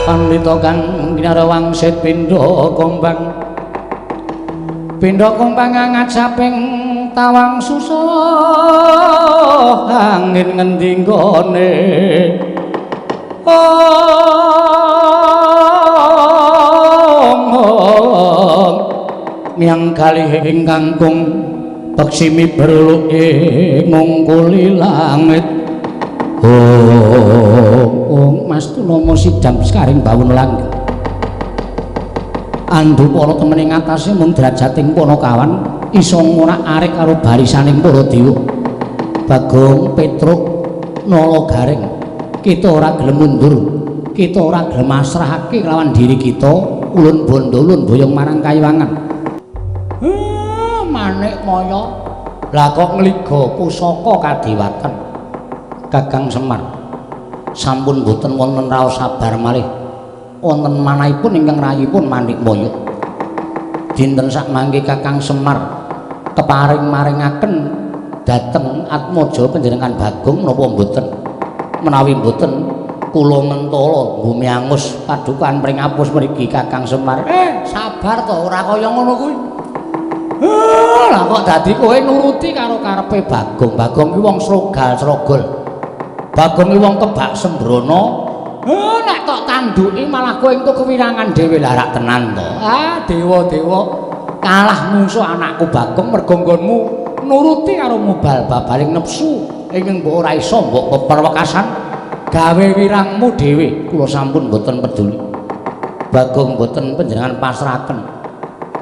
Pandita kang kinara wangsit pindha kombang. Pindha kombang angat saping tawang susah angin ngendi nggone. Ong miyang kalih ing kangkung peksimi berluke ngungkuli langit. Ong Mas Tunomo sidam sekaring bawon langgeng. Andu para temen ing atase mung drajating Panakawan iso ngorak-arik karo barisaning para dewa. Bagong, Petruk, Nala Gareng, kita ora gelem mundur, kita ora gelem masrahake kelawan diri kita, ulun bondo ulun boyong marang kayiwangan. Manik maya. Lah kok ngliga pusaka kadewatan. Kakang Semar sampun boten wonten raos sabar malih wonten manahipun ingkang rayipun Manikmaya. Dinten sakmangke Kakang Semar keparing maringaken dhateng Atmaja panjenengan Bagong napa mboten? Menawi mboten kula ngentala bumi angus padukan pringapus mriki Kakang Semar. Sabar to, ora kaya ngono kuwi. Lah kok dadi kowe nuruti karo karepe Bagong. Bagong ki wong srogal-srogol. Bagong ki wong kebak sembrono. Nek tok tanduki malah kowe entuk kewirangan dhewe. Lah rak tenan to. Ah, dewa-dewa kalah mungsuh anakku Bagong mergo nggonmu nuruti karo mubal babaling nepsu ingkang mbok ora iso mbok peperwekasan gawe wirangmu dhewe. Kula sampun mboten peduli. Bagong mboten panjenengan pasrahaken.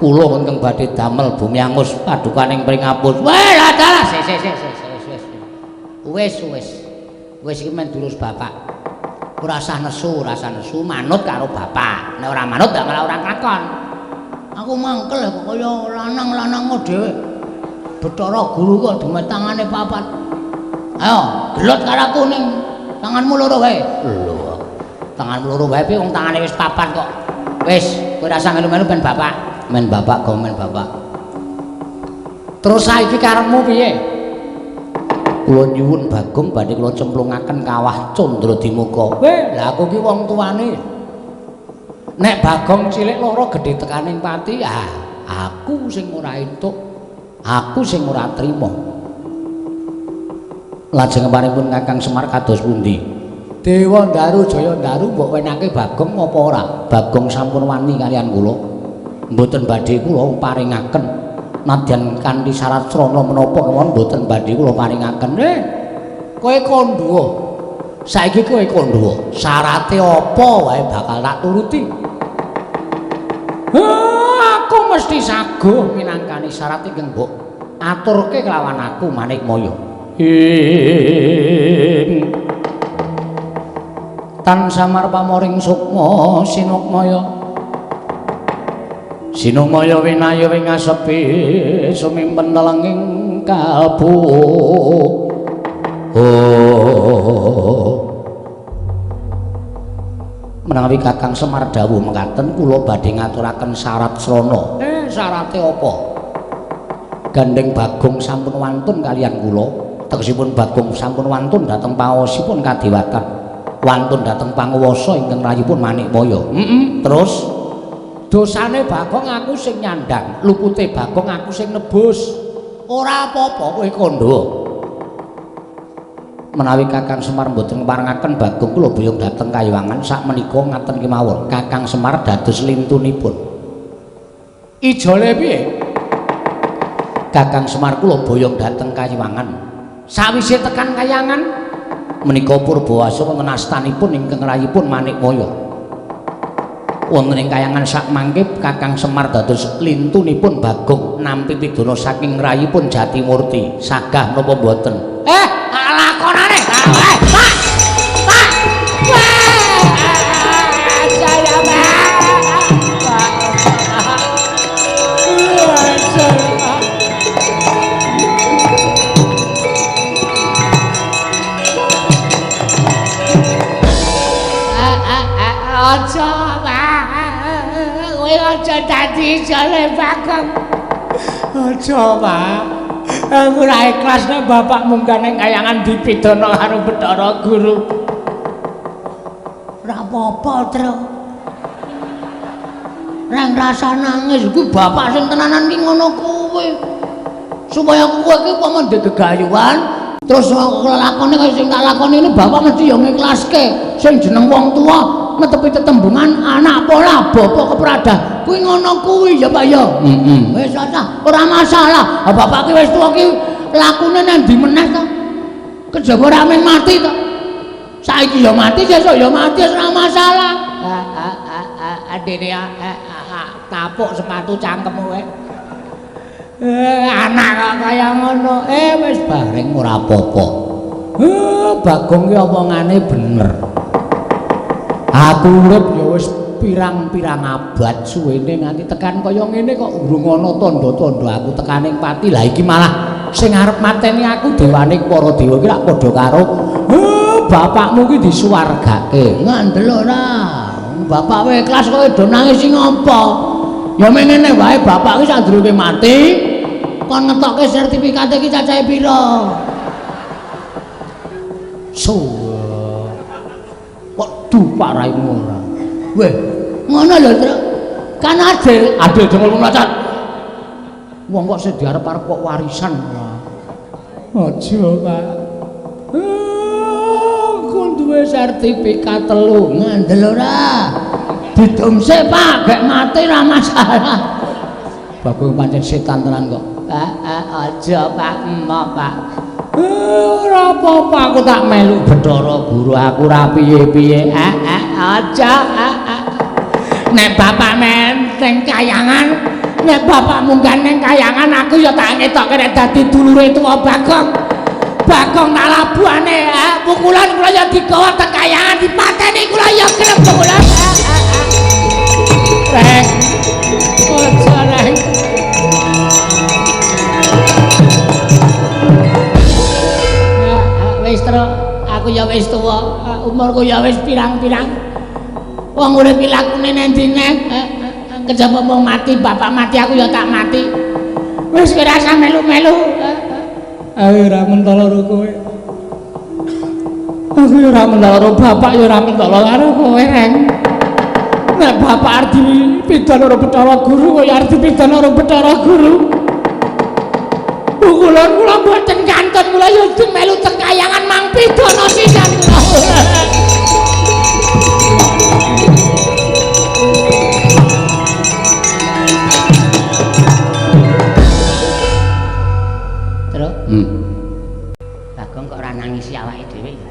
Kula ingkang badhe damel bumi angus padukaning pringapus. Weh, lah dalah sik sik sik sik wis wis. Wis wis. Wis iki men durus bapak. Ora usah nesu, ora usah nesu, manut karo bapak. Nek ora manut gak malah ora kelakon. Aku mangkel kok kaya lanang-lanang dhewe. Bathara Guru kok dumet tangane papat. Ayo, gelut karo aku ning tanganmu loro wae. Lho. Tanganmu loro wae piye wong tangane wis papat kok. Wis, kowe ora usah melu-melu ben bapak. Men bapak, go men bapak. Terus saiki karepmu piye? Kula nyuwun Bagong badhe kula cemplungaken kawah Candradimuka. Weh, lha aku ki wong tuane. Nek Bagong cilik loro gedhe tekaning pati, ah, aku sing ora entuk. Aku sing ora trima. Lajeng paripun Kakang Semar kados pundi? Dewa Ndaru Jaya Ndaru mbok wenake Bagong apa ora? Bagong sampun wani kalian kula. Mboten badhe kula paringaken. Nadyan kanthi syarat srana menapa kemawon mboten badhe kula paringaken. Kowe kandha. Saiki kowe kandha. Syarate apa wae bakal tak turuti. Aku mesti saguh minangkani syarat ingkang mbok aturke kelawan aku Manikmaya. Ing tan samar pamoring sukma sinukmaya. Sinukmaya winaya wing asepi sumimpen telenging kalbu. Oh. Menawi Kakang Semar dawuh mekaten kula badhe ngaturaken syarat srana. Syarate apa? Gandeng Bagong sampun wantun kalian kula. Tegesipun Bagong sampun wantun dhateng paosipun kadewatan. Wantun dhateng panguwasa ingkang rayipun Manikmaya. Terus dosane Bagong aku sing nyandhang, lupute Bagong aku sing nebus. Ora apa-apa kowe kandha. Menawi Kakang Semar mboten ngparengaken Bagong kula boyong dhateng Kayiwangan sakmenika ngaten kemawon. Kakang Semar dados lintunipun. Ijole piye? Kakang Semar kula boyong dhateng Kayiwangan. Sawise tekan Kayangan menika Purbawasa wonten astanipun ingkang rayipun Manikmaya. Wonten ing Kayangan sakmangke Kakang Semar dados lintunipun Bagong nampi pidana saking rayipun Jatimurti. Sagah napa mboten? Lakonane. Pak. Pak. Saya Pak. Aja, Pak. Kowe aja dadi jale Bagong. Aja, Pak. Aku ora ikhlas nek bapak munggah ning kayangan dipidana karo Bathara Guru. Ora apa-apa, Tru. Reng rasa nangis kuwi bapak sing tenanan ki ngono kuwi. Supaya kowe iki upama ndek gegayuhan terus lakone kaya sing tak lakoni ini bapak mesti ya ngiklaske. Sing jeneng wong tuwa netepi tetembungan anak pola bapak kepradah kuwi ngono kuwi ya Pak ya. Wis ora masalah. Bapak ki wis tuwa ki lakune nang ndi meneh to? Kejaba ora mung mati to. Saiki ya mati, sesuk ya mati, ora masalah. Adene tapuk sepatu cangkemmu kowe. Anak kok kaya ngono. Wis bareng ora apa-apa. Bagong ki omongane bener. Aku urip ya wis pirang-pirang abad suwene nganti tekan kaya ngene kok urung ana tandha-tandha aku tekaning pati. Lah iki malah sing arep mateni aku dewane para dewa iki lak padha karo bapakmu ki disuwargake. Ngandel ora? Bapak wae ikhlas kowe do nangis sing apa? Ya mengene wae bapak ki sadurunge mati kon ngetokke sertifikate iki cacahe pira? So kok dupak raimu ora? Weh, ngono lho, Tru. Kan adil, adil dengkul mlacat. Wong kok sing diarep-arep kok warisan. Aja, Pak. Aku duwe sertifikat 3, ngandel ora? Didum sik, Pak, gek mati ora masalah. Bagong pancen setan tenan kok. Aja, Pak, emoh, Pak. Ora apa-apa aku tak melu Bathara Guru aku ora piye-piye. Aja. Nek bapak menteng kayangan, nek bapak munggah ning kayangan aku ya tak ngetokke nek dadi dulure tuwa Bagong. Bagong tak labuhane, pukulan kula ya digawa teng kayangan dipateni kula ya gelem pukulan. Reng. Aja reng. Wis tru, aku ya wis tuwa, umurku ya wis pirang-pirang. Wong urip iki lakune nang ndi neh? Kejaba mung mati, bapak mati aku ya tak mati. Wis kowe rasah melu-melu. Aku ora mentolo karo kowe. Aku ya ora mentolo karo bapak ya ora mentolo karo kowe, Reng. Nek bapak arep dipidana karo Bathara Guru, kowe arep dipidana karo Bathara Guru. Pukulan kula mboten kantun, kula ya melu teng kayangan mang pidana sisan kula. Terus? Bagong kok ora nangisi awake dhewe ya?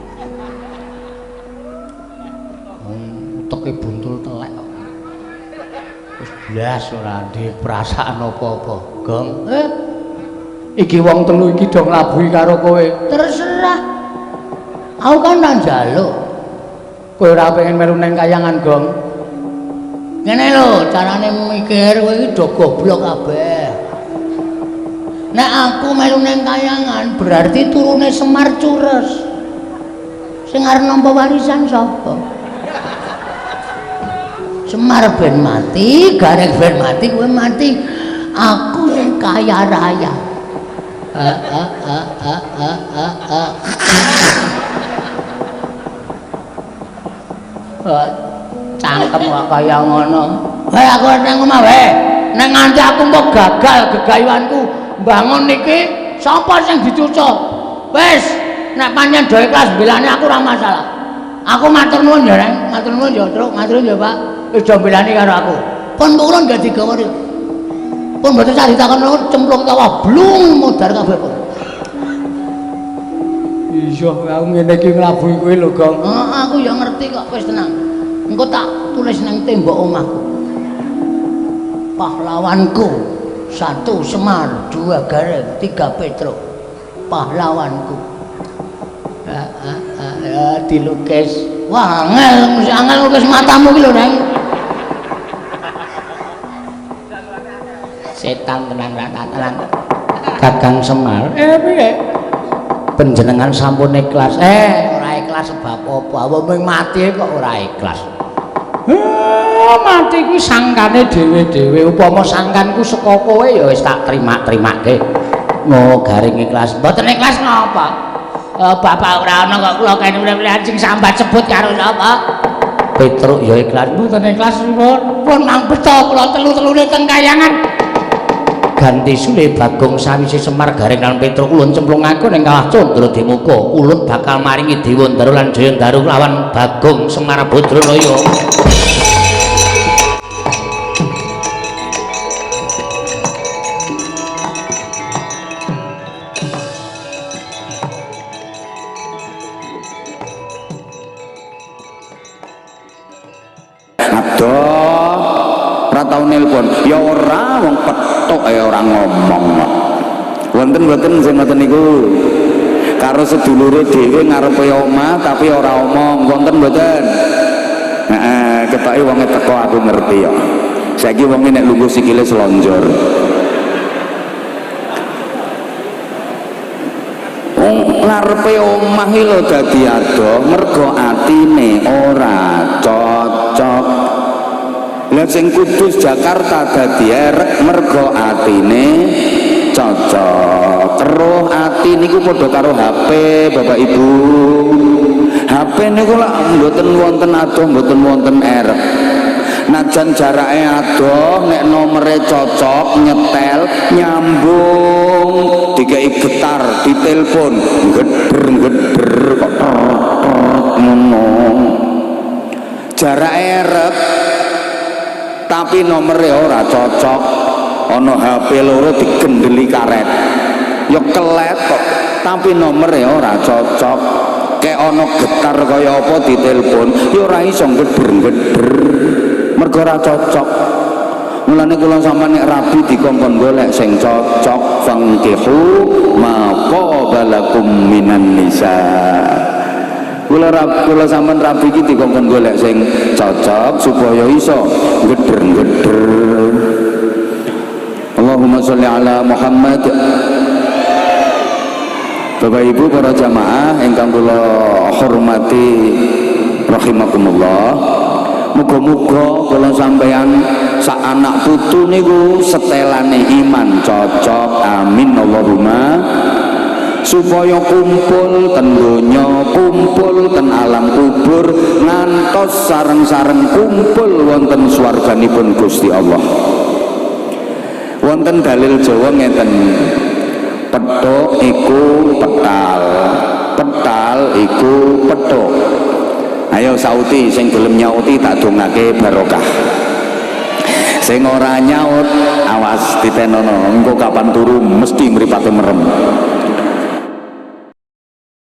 Wong uteke buntul telek kok. Wis blas ora duwe perasaan apa-apa, Gong. Iki wong telu iki do nglabuhi karo kowe. Terserah. Aku kan ora njaluk. Kowe ora pengen melu nang kayangan, Gong. Ngene lho, carane mikir kowe iki do goblok kabeh. Nek aku melu nang kayangan berarti turune Semar cures. Sing arep nampa warisan sapa? Semar ben mati, Gareng ben mati, kowe mati. Aku sing kaya raya. Cangkem kok kaya ngono. Hei aku nang omah wae. Nek nganti aku engko gagal gegayuhanku bangun iki sapa sing dicucuk? Wis, nek pancen do ikhlas mbelani aku ora masalah. Aku matur nuwun ya, Reng. Matur nuwun ya, Truk. Matur nuwun ya, Pak. Wis do mbelani karo aku. Pun purun gak digawa. Pun mboten sah ditakon cemplung kawah blung modar kabeh pun. Iya, aku ngene iki nglabuhi kowe lho, Gong. Heeh, aku ya ngerti kok, wis tenang. Engko tak tulis nang tembok omahku. Pahlawanku 1 Semar, 2 Gareng, 3 Petruk. Pahlawanku. Ya dilukis. Wah, angel, mesti angel lukis matamu ki lho, Reng. Setan tenan tenan. Kakang Semar. Piye? Panjenengan sampun ikhlas. Ora ikhlas sebab apa? Wong mati kok ora ikhlas. Mati kuwi sangkane dhewe-dhewe. Upama sangkanku saka kowe ya wis tak terima-terimake. Ngo garing ikhlas. Mboten ikhlas napa? Bapak ora ana kok kula kene mrene sing sambat sebut karo sapa? Petruk ya ikhlas. Mboten ikhlas pun mang beto kula telu-telune teng kayangan. Ganti sule Bagong sawise Semar Gareng lan Petruk ulun cemplung aku ning kawah Candradimuka. Ulun bakal maringi Dewa Ndaru lan Jaya Ndaru lawan Bagong Semar Badranaya. Adoh, ora tau nelpon. Ya ora wong petuk ya ora ngomong kok. Wonten-wonten sing ngoten niku. Karo sedulure dhewe ngarepe omah tapi ora omong, wonten mboten? Heeh, ketoke wonge teko aku ngerti ya. Saiki wonge nek lungguh sikile selonjor. Wong ngarepe omah iki lho dadi adoh mergo atine ora cocok. Lah sing Kudus Jakarta dadi erek mergo atine cocok. Keruh ati niku padha karo HP Bapak Ibu. HP niku lak mboten wonten adoh, mboten wonten erek. Najan jarake adoh nek nomere cocok nyetel nyambung dikei getar ditelepon geder-geder kok ngono. Jarake erek tapi nomere ora cocok. Ana HP loro digendeli karet ya kelet kok tapi nomere ora cocok. Kek ana getar kaya apa ditelepon ya ora iso geder-geder mergo ora cocok. Mulane kula sampeyan nek rabi dikongkon golek sing cocok, fankihu ma qabalakum minan nisa. Kula rab, kula sampean rabi iki dikongkon golek sing cocok supaya iso geder-geder. Allahumma sholli ala Muhammad. Bapak Ibu para jamaah ingkang kula hormati rahimakumullah. Muga-muga kula sampeyan sak anak putu niku setelane iman cocok. Amin Allahumma. Supaya kumpul ten donya, kumpul ten alam kubur, ngantos sareng-sareng kumpul wonten swarganipun Gusti Allah. Wonten dalil Jawa ngeten, petuk iku petal, petal iku petuk. Ayo sauti, sing gelem nyauti tak dongake barokah, sing ora nyaut awas ditenono, engko kapan turu mesti mripate merem.